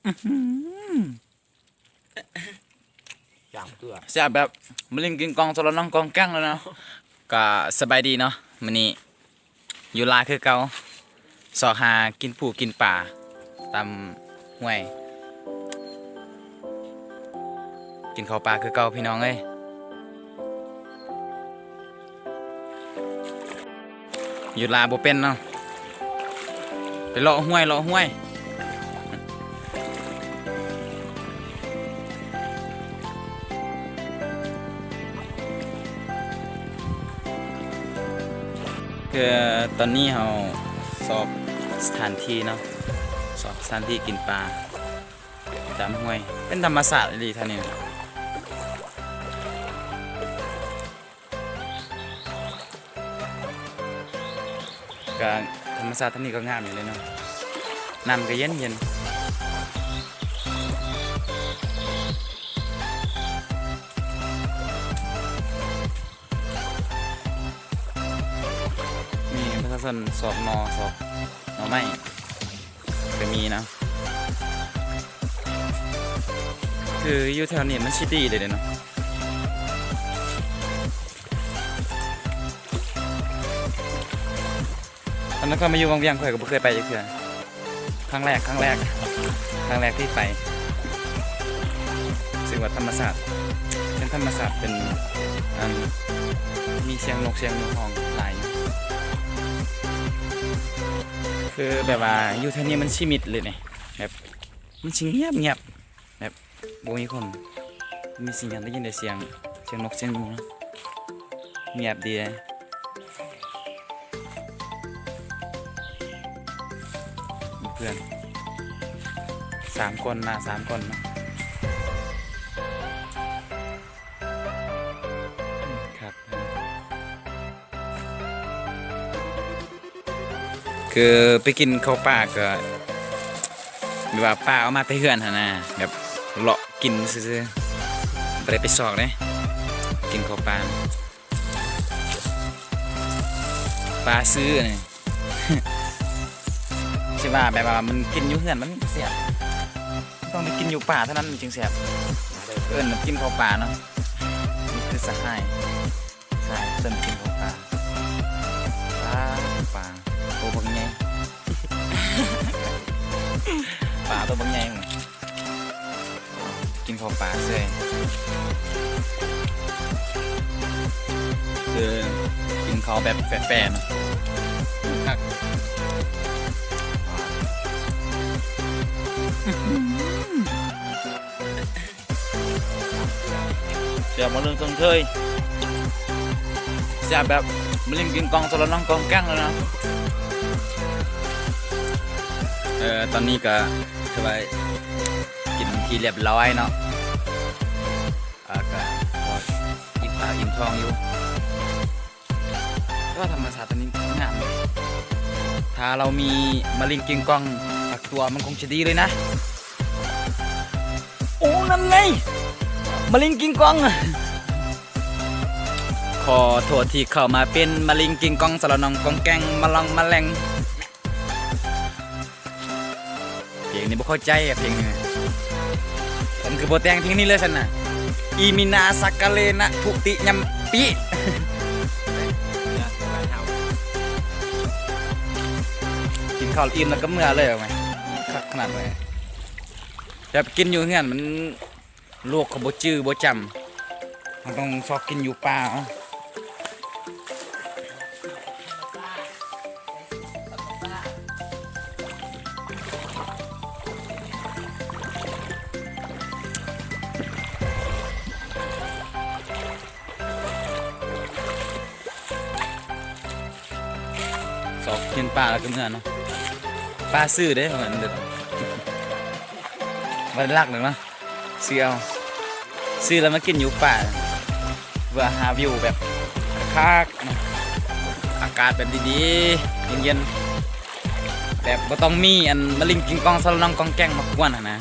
ອືຫື ຢ່າງເກືອ ແຊບແບບມະລິງກິງກອງ ສະລະນອງກອງແກ້ງເລີຍນະ. ກະສະບາຍດີເນາະ ມື້ນີ້ຢູ່ລາວຄືເກົ່າ ຊອກຫາກິນປູກິນປາຕາມຫ້ວຍ ກິນເຂົ້າປ່າຄືເກົ່າພີ່ນ້ອງເອີຍ. ຢູ່ລາວບໍ່ເປັນເນາະ ໄປເລາະຫ້ວຍ ເລາະຫ້ວຍ. ຄືຕອນນີ້ເຮົາຊອກສະຖານທີ່ເນາະ ຊອກສະຖານທີ່ກິນປາຕາມຫ້ວຍ ເປັນທຳມະຊາດອີ່ຫຼີແຖວນີ້. ກະທຳມະຊາດທາງນີ້ກໍງາມຢູ່ເດ້ເນາະ ນ້ຳກໍເຢັນໆ. ນີ້ປະຊາຊົນຊອກໜໍ່ ຊອກໜໍ່ໄມ້ ກໍມີນະ ຄືຢູ່ແຖວນີ້ມັນຊິດີເດ້ເນາະ. ຕອນນັ້ນຂ້ອຍມາຢູ່ວັງວຽງ ຂ້ອຍກໍບໍ່ເຄີຍໄປຈັກເທື່ອ ຄັ້ງແລກ ຄັ້ງແລກ ຄັ້ງແລກທີ່ໄປ. ເຊິ່ງວ່າທຳມະຊາດ ເປັນທຳມະຊາດ ເປັນ ອັນ ມີສຽງນົກສຽງໜູຮ້ອງຫຼາຍຢູ່ ຄືແບບວ່າຢູ່ແຖວນີ້ມັນຊິມິດເລີຍນີ້ ແບບມັນຊິງຽບໆ ແບບບໍ່ມີຄົນ ມີສຽງຫຍັງ ໄດ້ຍິນແຕ່ສຽງ ສຽງນົກສຽງໜູ ງຽບດີເດ້. ເພື່ອນສາມຄົນ ມາສາມຄົນເນາະ ຄັກ. ຄືໄປກິນເຂົ້າປ່າກໍແບບວ່າປາເອົາມາແຕ່ເຮືອນຫັ້ນນະ ແບບເລາະກິນຊື່ໆ ບໍ່ໄດ້ໄປຊອກເດ້ ກິນເຂົ້າປ່າ ປາຊື້ນີ້ ຊິວ່າແບບວ່າມັນກິນຢູ່ເຮືອນມັນແຊບ ຕ້ອງໄດ້ກິນຢູ່ປ່າເທົ່ານັ້ນມັນຈຶ່ງແຊບ ເອີ້ນກິນເຂົ້າປ່າເນາະ. ນີ້ຄືສະຫາຍ ສາຍເພິ່ນກິນເຂົ້າປ່າ ປາ ປາໂຕບັກໃຫຍ່ ປາໂຕບັກໃຫຍ່ ກິນເຂົ້າປ່າເສີຍ ເອີ ກິນເຂົ້າແບບແຟໆ ເນາະ ຄັກ. ແຊບ ມາເລື່ອງເທິງເທີຍ ແຊບແບບມະລິງກິງກອງ ສະລະນອງກອງແກ້ງເລີຍນະ. ເອີ ຕອນນີ້ກໍຖືວ່າກິນທີ່ລຽບລ້ອຍເນາະ ເອີ ກໍພໍອີ່ມປາກອີ່ມທ້ອງຢູ່. ແຕ່ວ່າທຳມະຊາດຕອນນີ້ງາມເດ ຖ້າເຮົາມີມະລິງກິງກອງຈັກຕົວ ມັນຄົງຈະດີເລີຍນະ. ໂອ້ ນັ້ນໄງ ມະລິງກິງກອງ. ຂໍໂທດທີ່ເຂົ້າມາເປັນມະລິງກິງກອງ ສະລະນອງກອງແກ້ງ ມະລອງມະແລງ. ເພງນີ້ບໍ່ເຂົ້າໃຈອະ ເພງນີ້ ເພິ່ນຄືບໍ່ແຕ່ງເພງນີ້ເລີຍຊັ້ນນະ. ອີມິນາສັກກະເລນະທຸຕິຍຳປິ ກິນເຂົ້າອີ່ມແລ້ວກໍເມືອເລີຍ ເອົາໄໝ ຄັກຂະໜາດເລີຍ. ແບບກິນຢູ່ເຮືອນມັນ ລູກເຂົາບໍ່ຈື່ບໍ່ຈຳ ເຮົາຕ້ອງຊອກກິນຢູ່ປ່າເອົາ. ຊອກກິນປາແລ້ວກໍເມືອເນາະ ປາຊື້ເດ້ ບໍ່ແມ່ນເດີ ບໍ່ໄດ້ລັກດອກເນາະ. ຊື້ເອົາ ຊື້ແລ້ວມາກິນຢູ່ປ່າ ເພື່ອຫາວິວແບບຄັກໆ ເນາະ ອາກາດແບບດີໆ ເຢັນໆ ແບບບໍ່ຕ້ອງມີອັນມະລິງກິງກອງ ສະລະນອງກອງແກ້ງມາກວນຫັ້ນນະ.